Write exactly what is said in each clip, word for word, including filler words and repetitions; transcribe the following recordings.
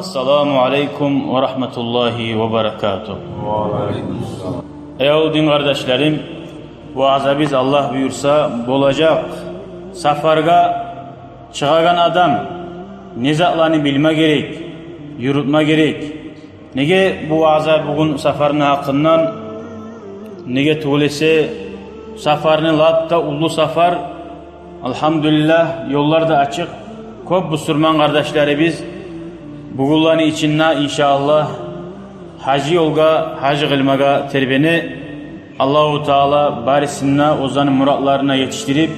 Ассаламу алейкум ва рагьматуллагьи ва баракатугь. Эй авул дин къардашларым, ваъзабыз, Аллагь буюрса, болажакъ сапаргъа чыгъагъан адам не затланы билме герек, юрютме герек. Неге бу ваъза бугюн сапарны гьакъындан? Неге тюгюл эсе, сапарны лап да уллу сапар. Алгьамдулиллагь, ёллар да ачыкъ. Кёп бусурман къардашларыбыз бугюнлени ичинде, иншааллагь, гьажи ёлгъа, гьажи къылмагъа тербене. Аллагьу Таала барысын да оьзлени муратларына етишдирип,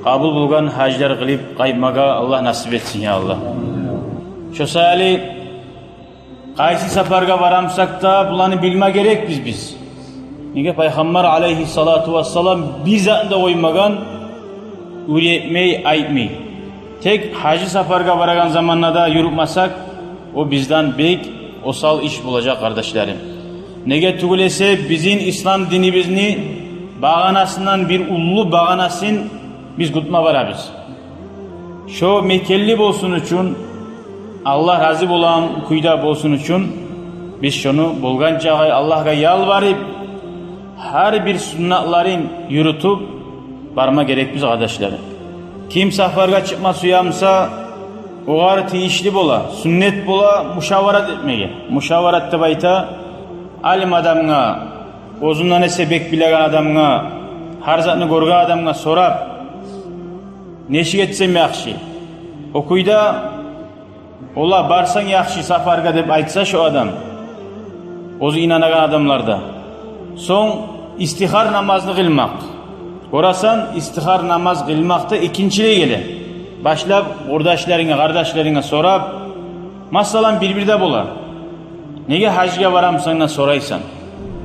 къабул болгъан гьажлар къылып къайтмагъа Аллагь насип этсин, я Аллагь. Шо саялы къайсы сапаргъа барамсакъ да, буланы билме герекбиз биз. Неге Пайхаммар алейгьиссалату вассалам бир затны да къоймагъан, уьйретмей, айтмай. Тек гьажи сапаргъа барагъан заманда да юрютмесек, о бизден бек осал иш болажакъ, къардашларым. Неге тюгюл эсе, бизин ислам динибизни багъанасындан бир уллу багъанасын биз кютме барабыз. Шо мекенли болсун учун, Аллагь рази болагъан кюйде болсун учун, биз шону болгъан чакъы Аллагьгъа ялбарып, гьар бир суннатларын юрютюп барма герекбиз, къардашларым. Ким сапаргъа чыкъма сюе буса, огъар тийишли бола, суннат бола мушаварат этмеге. Мушаварат деп айта, алим адамгъа, оьзюнден эсе бек билеген адамгъа, гьар затны гёрген адамгъа сорап, нечик этсем яхшы? О кюйде олар, барсанг яхшы сапаргъа деп айтса шо адам, оьзю инанагъан адамлар да. Сонг истихар намазны къылмакъ. Гёресен, истихар намаз къылмакъ да экинчилей геле. Башлап къурдашларынга, къардашларынга сорап, масала, бир-бирде бола. Неге гьажгъа барамсанг да сорайсан.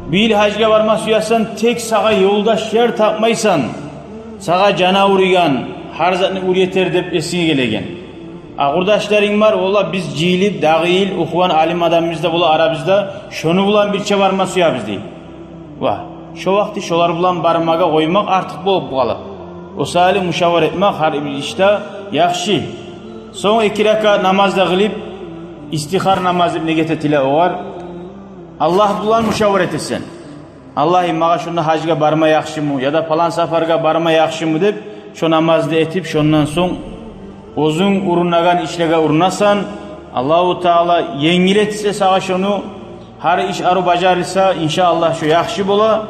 Бу йыл гьажгъа барма сюесен, тек сагъа ёлдашлар тапмайсан. Сагъа жан авруйгъан, гьар затны уьйретер деп эсинге гелеген. А къурдашларынг бар, олар, биз жыйылып, дагъы йыл охугъан алим адамыбыз да бола арабызда, шону булан бирче барма сюебиз, дей. Ва шо вакъти шолар булан бармагъа къоймакъ артыкъ болуп къала. О саялы мушавара этмек гьар бир ишде яхшы. Сонг эки ракаат намаз да къылып, истихар намаз деп ниет этиле огъар. Аллагь булан мушавара этесен. Аллагь, магъа шунда гьажгъа барма яхшымы, яда палан сапаргъа барма яхшымы деп, шо намазны этип, шондан сонг оьзюнг урунагъан ишлеге урунасан. Аллагьу Таала енгил этсе сагъа шону, гьар иш арив бажарылса, иншааллагь, шо яхшы бола.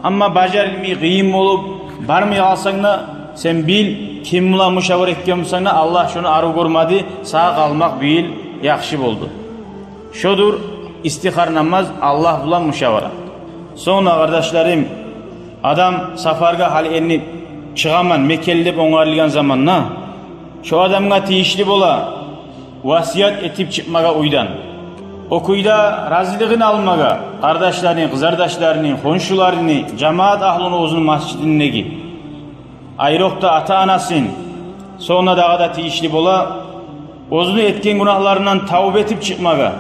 Амма бажарылмай, къыйын болуп, бармай къалсанг да, сен бил, ким булан мушавара этген бусанг да, Аллагь шону арив гёрмеди, сагъа къалмакъ бу йыл яхшы болду. Шодур истихар намаз, Аллагь булан мушавара. Сонг да, къардашларым, адам сапаргъа гьали энни чыгъаман, мекенлеп онгарылгъан заманда, шо адамгъа тийишли бола васият этип чыкъмагъа уьйден. О кюйде разилигин алмагъа къардашларыны, къызардашларыны, хоншуларыны, жамаат агьлюню, оьзюню масжидиндеги, айрокъда ата-анасын. Сонг да дагъы да тийишли бола оьзюню этген гюнагьларындан тавба этип чыкъмагъа,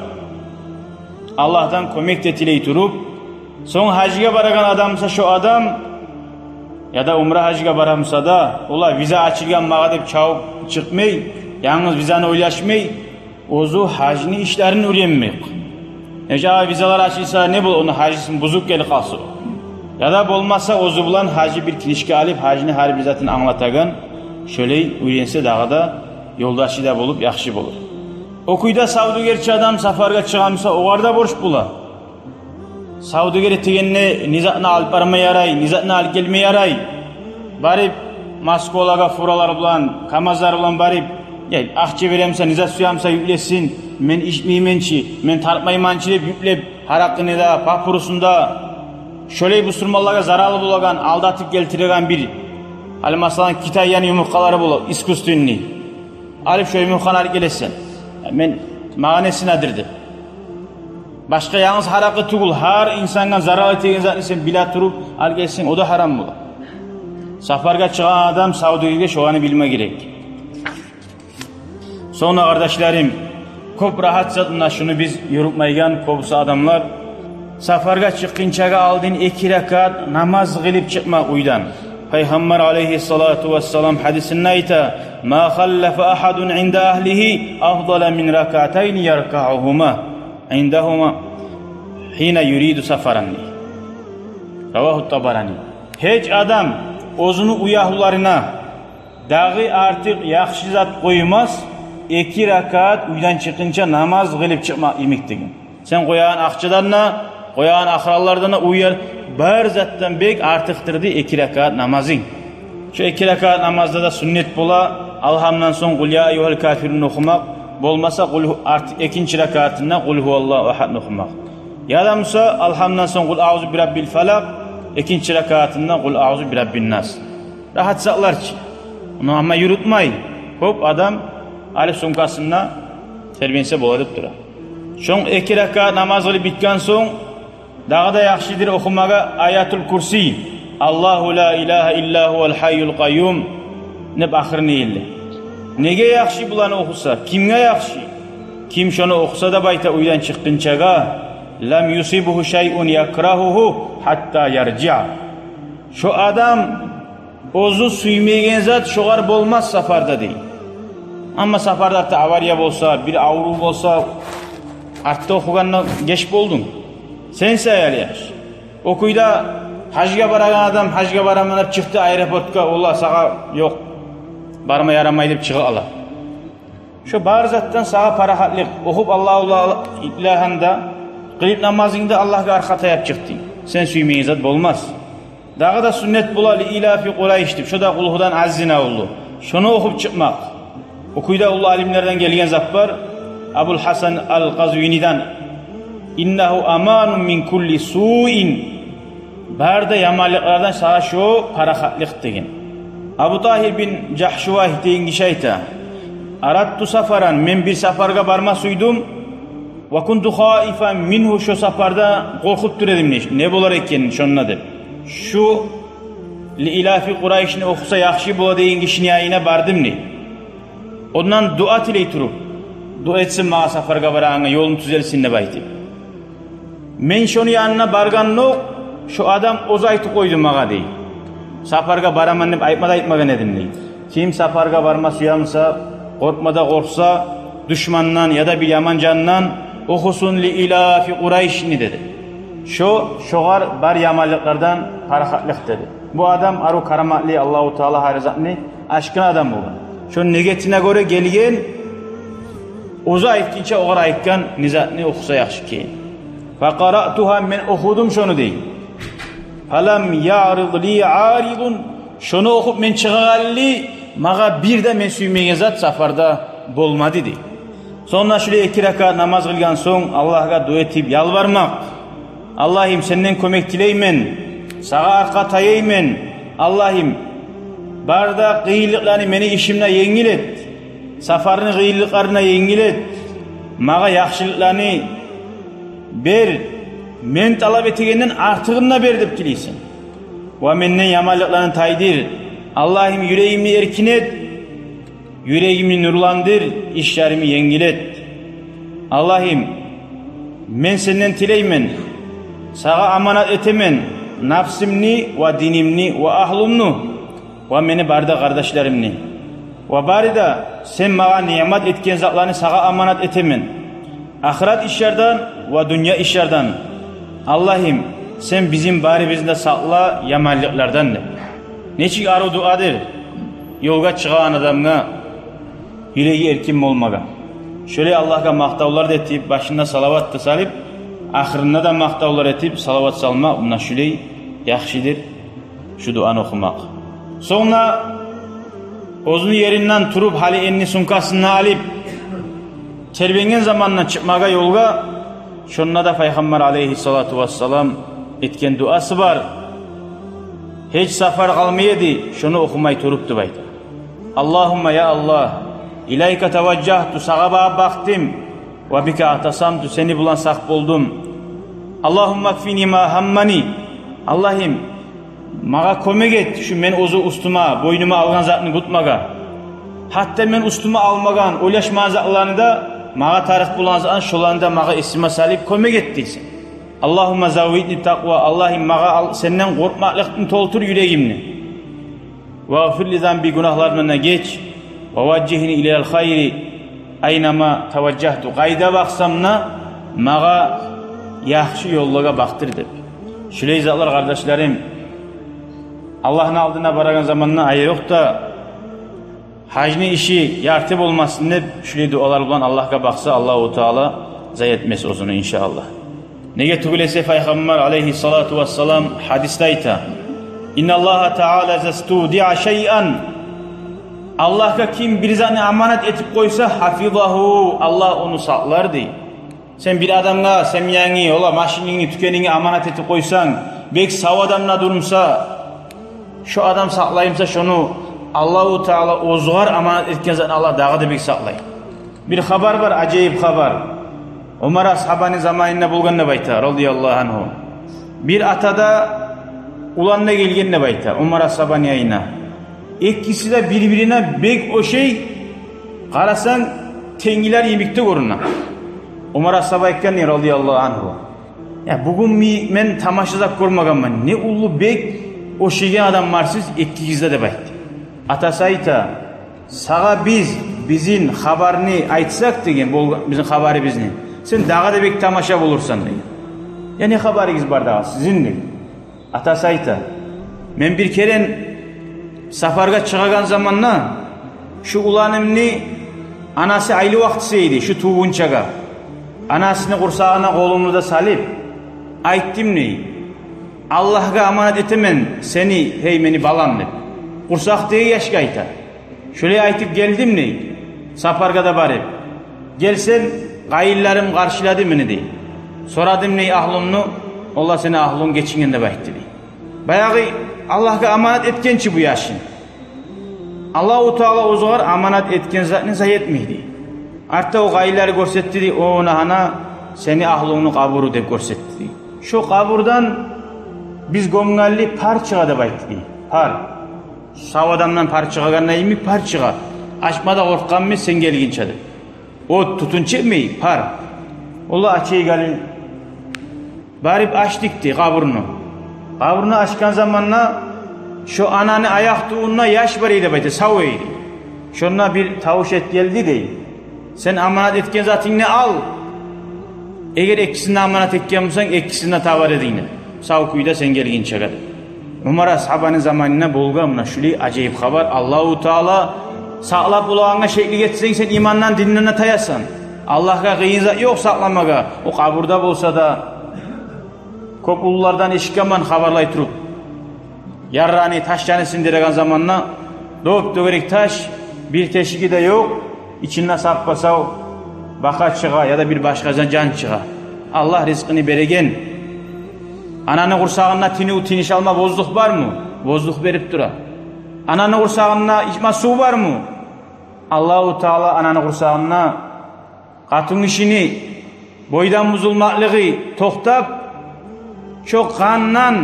Аллагьдан кёмек де тилей туруп. Сонг гьажгъа барагъан адам буса шо адам, яда умра гьажгъа бара буса да, олай виза ачылгъан магъа деп чабып чыкъмай, янгыз визаны ойлашмай, оьзю гьажны ишлерин уьйренмек. Неге, визалар ачылса, не бола, ону гьажысын бузуп гелип къалса. Яда болмаса, оьзю булан гьажы бир книжка алып, гьажны гьар бир затын англатагъан, шолай уьйренсе, дагъы да ёлдашы да болуп, яхшы болур. О кюйде савдюгерчи адам сапаргъа чыгъа буса, огъар да борч бола. Савдюгер этегенде не затны алып барма ярай, не затны алып гелме ярай. Барып, Москвалагъа фуралар булан, КамАЗлар булан барып, я, акъча бере буса, не зат сюе буса юклесин, мен ичмеймен чи, мен тартмайман чы деп юклеп, гьаракъыны да, папиросун да, шолай бусурманлагъа зараллы болагъан, алдатып гелтиреген бир, гьали, масала, Китайдан юмурткъалары бола, искусственный. Алып шо юмурткъаны алып гелесен. Мен, магъа несинедир деп. Башгъа, янгыз гьаракъы тюгюл, гьар инсангъа зарал этеген затны сен биле туруп алып гелсенг, о да гьарам бола. Сапаргъа чыгъагъан адам, савдюгерге шоланы билме герек. Сонг да, къардашларым, кёп рагьат зат муна шуну биз юрютмейген кёбюсю адамлар. Сапаргъа чыкъгъынчагъа алдын эки ракаат намаз къылып чыкъмакъ уьйден. Пайхаммар алейгьиссалату вассалам гьадисинде айта: ما خلف أحد عند أهله أفضل من ركعتين يركعهما عندهما حين يريد سفرا. رواه الطبراني. Гьеч адам оьзюню уьягьлюлерине дагъы артыкъ яхшы зат къоймас, эки ракаат уьйден чыкъгъынча намаз къылып чыкъмакъ йимик деген. Сен къоягъан акъчадан да, къоягъан ахыранлардан да, уьйер, бар затдан бек артыкъдыр дей эки ракаат намазынг. Шо эки ракаат намазда да сюннет бола Алгьамдан сонг Къул я айюгьал кафирун охумакъ, болмаса къул гьу-, арт-, экинчи ракаатында Къул гьуваллагьу агьадны охумакъ. Яда буса Алгьамдан сонг Къул аъузу бираббил фалакъ, экинчи ракаатында Къул аъузу бираббин нас. Рагьат затлар чы. Ону амма юрютмей, кёп адам алып сумкасында тербенсе бола деп тура. Сонг эки ракаат намаз къылып битген сонг, дагъы да яхшыдыр охумагъа Аятул Курси, Аллагьу ла илагьа илла гьувал гьайюл къайюм деп ахырына ерли. Неге яхшы буланы охуса, кимге яхшы? Ким шону охуса деп айта уьйден чыкъгъынчагъа, лам юсибгьу шайъун якрагьугьу гьатта яржиъ. Шо адам оьзю сюймейген зат шогъар болмас сапарда дей. Амма сапарда артда авария болса, бир аврув болса, артда охугъанда геч болдунг. Сен саялы яхшы. О кюйде гьажгъа барагъан адам гьажгъа бараман деп чыкъды аэропортгъа, олар сагъа: «Ёкъ, барма ярамай», — деп чыгъа ала. Шо бар затдан сагъа парахатлыкъ. Охуп Аллагьу ла илагьаны да, къылып намазынгны да, Аллагьгъа аркъа таяп чыкъдынг. Сен сюймейген зат болмас. Дагъы да сюннет бола Ли илафи Къурайш деп, шо да Къулгьудан аззина уллу. Шону охуп чыкъмакъ. О кюйде уллу алимлерден гелген зат бар. Абул Гьасан ал-Къазвинидан: «Иннагьу аманун мин кулли суин». Бары да яманлыкълардан сагъа шо парахатлыкъ деген. Абу Тагьир бин Жагьшува айтагъан гиши айта: «Арадту сафаран, мен бир сапаргъа барма сюйдюм. Ва кунту хаифан мингьу, шо сапарда къоркъуп тура эдим, не, не болар экен шонда деп. Шу Ли илафи Къурайшны охуса яхшы бола деген гишини янына бардым, — дей. — Ондан дуа тилей туруп, дуа этсин магъа сапаргъа барагъангъа, ёлум тюзелсин деп айтып. Мен шону янына баргъандокъ, шо адам оьзю айтып къойду магъа, — дей. — Сапаргъа бараман деп айтма да айтмагъан эдим, — дей. — Ким сапаргъа барма сюе буса, къоркъма да къоркъса душмандан яда бир яман жандан, охусун Ли илафи Къурайшны», — деди. Шо шогъар бар яманлыкълардан парахатлыкъ деди. Бу адам арив караматлы, Аллагьу Таала гьар затны ачгъан адам болгъан. Шону негетине гёре гелген, оьзю айтгъынча огъар айтгъан не затны охуса яхшы экен. «Факъаратугьа, мен охудум шону, — дей. — Фалам яърид ли аридун, шону охуп мен чыгъагъанлы магъа бир де мен сюймеген зат сапарда болмады», — дей. Сонг да шулай эки ракаат намаз къылгъан сонг Аллагьгъа дуа этип ялбармакъ. «Аллагьым, сенден кёмек тилеймен, сагъа аркъа таяйман. Аллагьым, бары да къыйынлыкъланы мени ишимде енгил эт. Сапарны къыйынлыкъларын да енгил эт. Магъа яхшылыкъланы бер, мен талап этегенден артыгъын да бер», — деп тилейсен. «Ва менден яманлыкъланы тайдыр. Аллагьым, юрегимни эркин эт, юрегимни нурландыр, ишлеримни енгил эт. Аллагьым, мен сенден тилеймен, сагъа аманат этемен напсымны ва динимни ва агьлюмню, ва мени бары да къардашларымны, ва бары да сен магъа ниъмат этген затланы сагъа аманат этемен. Ахырат ишлерден ва дюнья ишлерден. Аллагьым, сен бизин барыбызны да сакъла яманлыкълардан», — деп. Нечик арив дуадыр ёлгъа чыгъагъан адамгъа юреги эркин болмагъа. Шолай Аллагьгъа макътавлар да этип, башына салават да салып, ахырына да макътавлар этип, салават салма, муна шулай яхшыдыр шу дуаны охумакъ. Сонг да оьзюню еринден туруп, гьали энни сумкасын да алып, тербенген заманда чыкъмагъа ёлгъа, шонда да Пайхаммар алейгьиссалату вассалам этген дуасы бар. Гьеч сапар къалмай эди, шону охумай туруп деп айта. «Аллагьумма, я Аллагь, илайка таважжагьту, сагъа багъып бакъдым, ва бика атасамту, сени булан сакъ болдум. Аллагьумма кфини ма гьаммани, Аллагьым, магъа кёмек эт шу мен оьзю уьстюме, бойнума алгъан затны ютмагъа. Гьатта мен уьстюме алмагъан, ойлашмагъан затланы да, магъа тарыкъ болгъан затланы, шоланы да магъа эсиме салып кёмек эт», — дейсен. «Аллагьумма заввидни такъва, Аллагьым, магъа ал-, сенден къоркъмакълыкъны толтур юрегимни. Вагъфир ли занби, гюнагьларымдан да геч. «Ва важжигьни илал хайри айнама таважжагьту». Къайда бакъсам да, магъа яхшы ёллагъа бакъдыр деп. Шулай затлар, къардашларым, Аллагьны алдына барагъан заманда айрокъда гьажны иши ярты болмасын деп, шулай дуалар булан Аллагьгъа бакъса, Аллагьу Таала зая этмес оьзюню, иншааллагь. Неге тюгюл эсе, Пайхаммар алайгьиссалату вассалам гьадисде айта: «Инналлагьа таала изаставдаа шайъан». Аллагьгъа ким бир затны аманат этип къойса, гьафизагьу, Аллагь ону сакълар, дей. Сен бир адамгъа семьянгны, ола машинингни, тюкенингни аманат этип къойсанг, бек сав адам да турмуса, шо адам сакълаймуса шону, Аллагьу Таала оьзюгер аманат этген затны Аллагь дагъы да бек сакълай. Бир хабар бар, ажайып хабар. Умар асгьабаны заманында болгъан деп айта, радияллагьу ангьу. Бир ата да, улан да гелген деп айта Умар асгьабаны янына. Экиси де бир-бирине бек ошай, къарасанг, тенглер йимик де гёрюне. Умар асгьаба айтгъан, радияллагьу ангьу: «Я, бугюн ми-, мен тамаша зат гёрмегенмен. Не уллу бек ошайгъан адамларсыз экигиз де», — деп айтды. Атасы айта: «Сагъа биз бизин хабарны айтсакъ, — деген, — болгъан бизин хабарыбызны, сен дагъы да бек тамаша болурсан», — деген. «Я не хабарыгъыз бар дагъы сизин?» — деген. Атасы айта: «Мен бир керен сапаргъа чыгъагъан заманда шу уланымны анасы айлы вакътиси эди, шу тувгъунчагъа. Анасыны къурсагъына къолумну да салып, айтдым, — дей, — Аллагьгъа аманат этемен сени, гьей мени балам», — деп. Къурсакъдагъы яшгъа айта. «Шолай айтып гелдим, — дей, — сапаргъа да барып. Гелсем, къайынларым къаршылады мени, — дей. — Сорадым, — дей, — агьлюмню, олар сени агьлюнг гечинген деп айтды», — дей. Баягъы Аллагьгъа аманат этген чи бу яшын. Аллагьу Таала оьзюгер аманат этген затны зая этмейди. Артда о къайынлары гёрсетди, дей, о, муна гьана сени агьлюнгню къабуру деп гёрсетди, дей. Шо къабурдан биз гёмгенли пар чыгъа деп айтды, дей. Пар. Сав адамдан пар чыгъагъанда йимик пар чыгъа. Ачма да къоркъгъанбыз сен гелгинче деп. От, тютюн чыкъмай, пар. Олар ачайгъанлы. Барып ачдыкъ, дей, къабурну. Къабурну ачгъан заманда шо ананы аякъ тюбюнде яш бар эди деп айта, сав эди. Шонда бир тавуш этип гелди, дей: «Сен аманат этген затынгны ал. Эгер экисин де аманат этген бусанг, экисин де табар эдинг», — деп. «Сав кюйде сен гелгинчеге», — деп. Умар асгьабаны заманында болгъан муна шулай ажайып хабар. Аллагьу Таала сакълап болагъангъа шеклик этсенг, сен имандан, динден де таясан. Аллагьгъа къыйын зат ёкъ сакъламагъа. О къабурда болса да, кёп уллулардан эшитгенмен хабарлай туруп, ярланы, ташланы сындырагъан заманда, доп-дёгерек таш, бир тешиги де ёкъ, ичинде саппа-сав бакъа чыгъа яда бир башгъа жан, жан чыгъа. Аллагь ризкъыны береген. Ананы къурсагъында тынув, тыныш алма воздух бармы? Воздух берип тура. Ананы къурсагъында ичме сув бармы? Аллагьу Таала ананы къурсагъында къатын гишини бойдан бузулмакълыгъы токътап, шо къандан,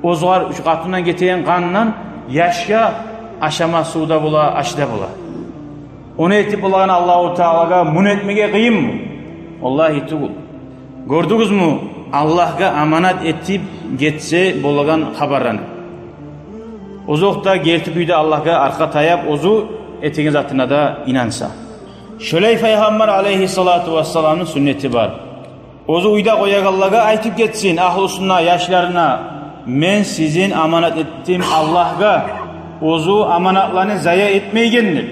оьзгъар-, шо къатындан гетеген къандан яшгъа ашама сув да бола, аш да бола. Ону этип болагъан Аллагьу Таалагъа муну этмеге къыйынмы? Валлагьи, тюгюл. Гёрдюгюзмю Аллагьгъа аманат этип гетсе болагъан хабарланы? Озокъда, герти кюйде Аллагьгъа аркъа таяп, оьзю этеген затына да инанса. Шолай Пайхаммар алайгьиссалату вассаламны сюннети бар. Оьзю уьйде къоягъанлагъа айтып гетсин, агьлюсюне, яшларына: «Мен сизин аманат этдим Аллагьгъа, оьзю аманатланы зая этмейген», — деп.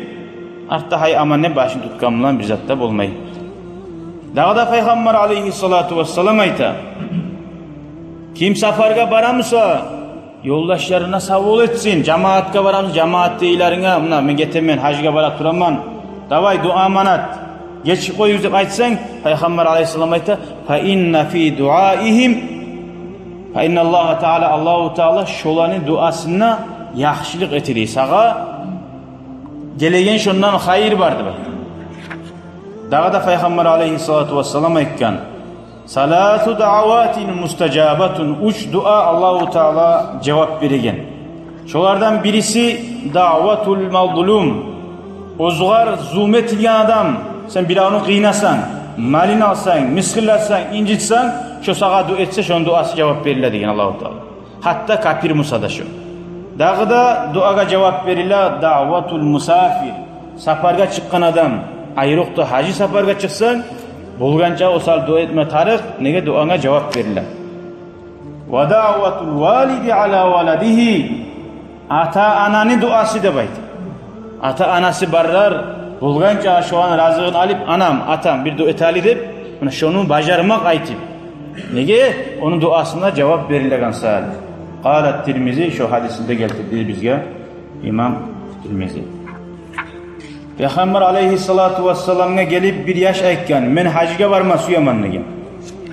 Артда гьай аман деп башын тутгъан булан бир зат да болмай. Дагъы да Пайхаммар алайгьиссалату вассалам айта: «Ким сапаргъа барамуса, ёлдашларына савбол этсин. Жамаатгъа барамуса, жамаатдагъыларына: муна, мен гетемен, гьажгъа бара тураман. Давай, дуа аманат, гечип къоюгъуз», — деп айтсанг, Пайхаммар алайгьиссалам айта: «Фа инна фи дуаигьим, фа инна Аллагьа таала, Аллагьу Таала шоланы дуасында яхшылыкъ этеди. Сагъа гелеген шондан хайыр бар», — деп айта. Дагъы да Пайхаммар алайгьиссалату вассалам айтгъан: «Саласу дааватин мустажабатун». Уьч дуа Аллагьу Таала жавап береген. Шолардан бириси дааватул мазлум. Оьзюгъар зулму этилген адам, сен биревню къыйнасанг, малын алсанг, мысгъылласанг, инжитсенг, шо сагъа дуа этсе, шону дуасы жавап бериле деген Аллагьу Таала. Гьатта капир буса да шо. Дагъы да дуагъа жавап бериле дааватул мусафир. Сапаргъа чыкъгъан адам, айрокъда гьажгъа сапаргъа чыкъсанг, болгъанча осал дуа этме тарыкъ, неге дуанга жавап бериле. «Ва даъватул валиди ала валадигьи». Ата-ананы дуасы деп айта. Ата-анасы барлар, болгъанча шоланы разилигин алып, анам, атам, бир дуа этели деп, муна шону бажармакъ айтып. Неге? Ону дуасына жавап берилеген саялы. Къала Тирмизи, шо гьадисни де гелтирди бизге имам Тирмизи. Пайхаммар алейгьиссалату вассаламгъа гелип бир яш айтгъан: «Мен гьажгъа барма сюемен», – деген.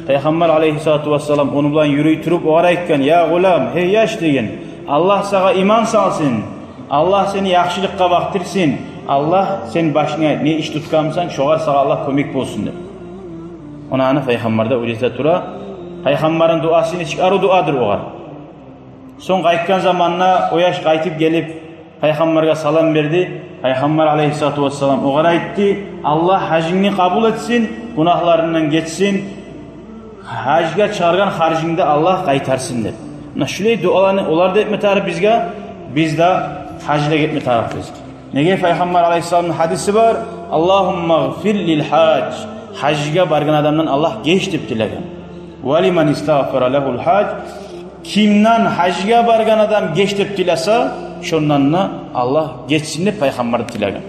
Пайхаммар алейгьиссалату вассалам ону булан юрюй туруп огъар айтгъан: «Я гъулам, гьей яш, – деген, – Аллагь сагъа иман салсын, Аллагь сени яхшылыкъгъа бакътырсын, Аллагь сен башынга не иш тутгъанмысан, шогъар сагъа Аллагь кёмек болсун», – деп. Ону аны Пайхаммар да уьйрете тура. Пайхаммарны дуасы нечик арив дуадыр огъар. Сонг къайтгъан заманда о яш къайтып гелип, Пайхаммаргъа салам берди. Пайхаммар алейгьиссалату вассалам огъар айтды: «Аллагь гьажынгны къабул этсин, гюнагьларынгдан гечсин, гьажгъа чыгъаргъан харжынгны да Аллагь къайтарсын», – деп. Муна шулай дуаланы олар да этме тарыкъ бизге, биз де гьажгъа гетме тарыкъбыз. Неге, Пайхаммар алейгьиссаламны гьадиси бар: «Аллагьумма гъфир лил гьаж». Гьажгъа баргъан адамдан Аллагь геч деп тилеген. «Ва лиман истагъфара лагьул гьаж». Кимден гьажгъа баргъан адам геч деп тилесе, шондан да Аллагь гечсин деп Пайхаммар тилеген.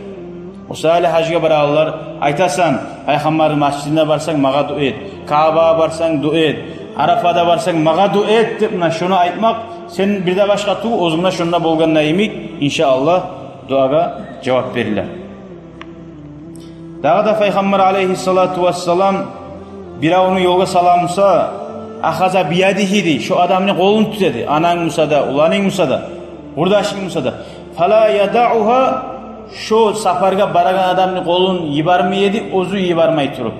О саялы гьажгъа барагъанлар, айтасан: «Пайхаммарны межитине барсанг, магъа дуа эт. Каабагъа барсанг, дуа эт. Арафада барсанг, магъа дуа эт», – деп, муна шону айтмакъ, сен бир де башгъа тюгюл, оьзюнг де шонда болгъанда йимик, иншааллагь, дуагъа жавап бериле. Дагъы да Пайхаммар алейгьиссалату вассалам биревню ёлгъа саламса, «ахаза биядигьи», – дей, шо адамны къолун тюте эди. Ананг буса да, уланынг буса да, къурдашынг буса да. «Фала ядаугьа», шо сапаргъа барагъан адамны къолун йибермей эди, оьзю йибермей туруп,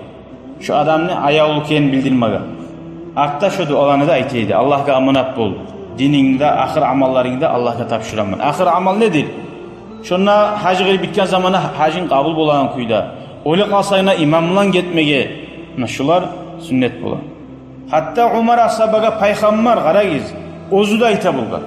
шо адамны аявлу экенин билдирмеге. Артда шо дуаланы да айта эди: «Аллагьгъа аманат бол, динингни де, ахыр амалларынгны да Аллагьгъа тапшураман». Ахыр амал недир? Шонда гьаж къылып битген заманда гьажынг къабул болагъан кюйде. Оьлюп къалсанг да, имам булан гетмеге. Муна шулар сюннет бола. Гьатта Умар асгьабагъа Пайхаммар, къарагъыз, оьзю де айта болгъан.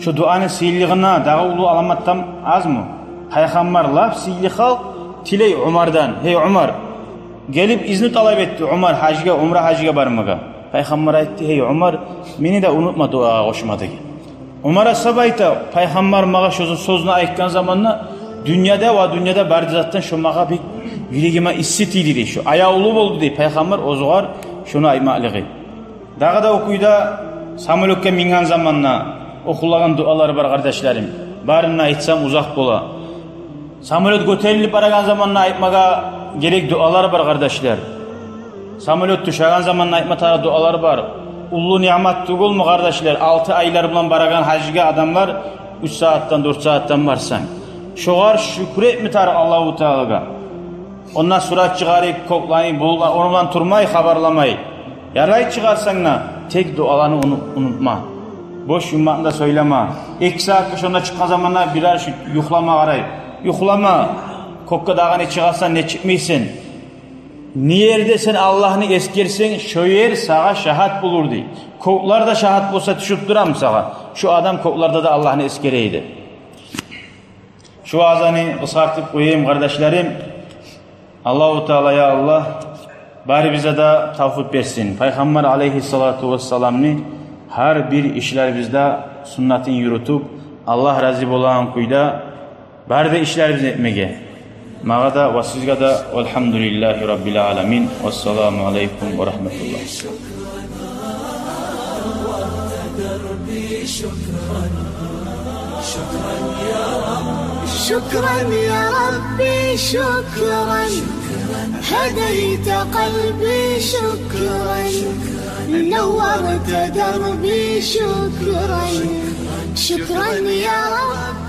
Шо дуаны сыйлылыгъына дагъы уллу аламатдан азмы? Пайхаммар, лап сыйлы халкъ, тилей Умардан: «Гьей, Умар», – гелип изну талап этди Умар гьажгъа, умра гьажгъа бармагъа. Пайхаммар айтды: «Гьей, Умар, мени де унутма дуагъа къошма», – деген. Умар асгьаба айта: «Пайхаммар магъа шо сёзню айтгъан заманда, дюньяда ва дюньяда бары затдан шо магъа бек юрегиме исси тийди, – дей, – шо аявлу болду», – дей. Пайхаммар оьзюгер шону айтмакълыгъы. Дагъы да о кюйде самолётгъа минген заманда охулагъан дуалар бар, къардашларым. Барын да айтсам, узакъ бола. Самолёт гётерилип барагъан заманда айтмагъа герек дуалар бар, къардашлар. Самолёт тюшеген заманда айтма тарыкъ дуалар бар. Уллу ниъмат тюгюлмю, къардашлар, алты айлар булан барагъан гьажгъа адамлар уьч сагьатдан, дёрт сагьатдан барсанг? Шогъар шюкюр этме тарыкъ Аллагьу Таалагъа. Онда сурат чыгъарып, кёклени, булутлар, ону булан турмай, хабарламай. Ярай чыгъарсанг да, тек дуаланы уну-, унутма. Бош юммакъны да сёйлеме. Эки сагьатгъа шонда чыкъгъан заманда бираз шу юхлама къарай. Юхлама. Кёкге дагъы не чыгъарсан, не чыкъмайсан. Не ерде сен Аллагьны эсгерсенг, шо ер сагъа шагьат болур, дей. Кёклер де шагьат болса, тюшюп турамы сагъа? Шо адам кёклерде де Аллагьны эсгере эди. Шу ваазаны къысгъартып къояйым, къардашларым. Аллагьу Таала, я Аллагь, барыбызгъа да тавфикъ берсин Пайхаммар алейгьиссалату вассаламны гьар бир ишлерибизде суннатын юрютюп, Аллагь рази болагъан кюйде бары да ишлерибизни этмеге. Магъа да ва сизге де. Валгьамдулиллагьи раббил аламин. Вассаламу алейкум ва рагьматуллагь. شكرا يا ربي، شكرا، هديت قلبي، شكرا، نورت دربي، شكرا، شكرا يا رب.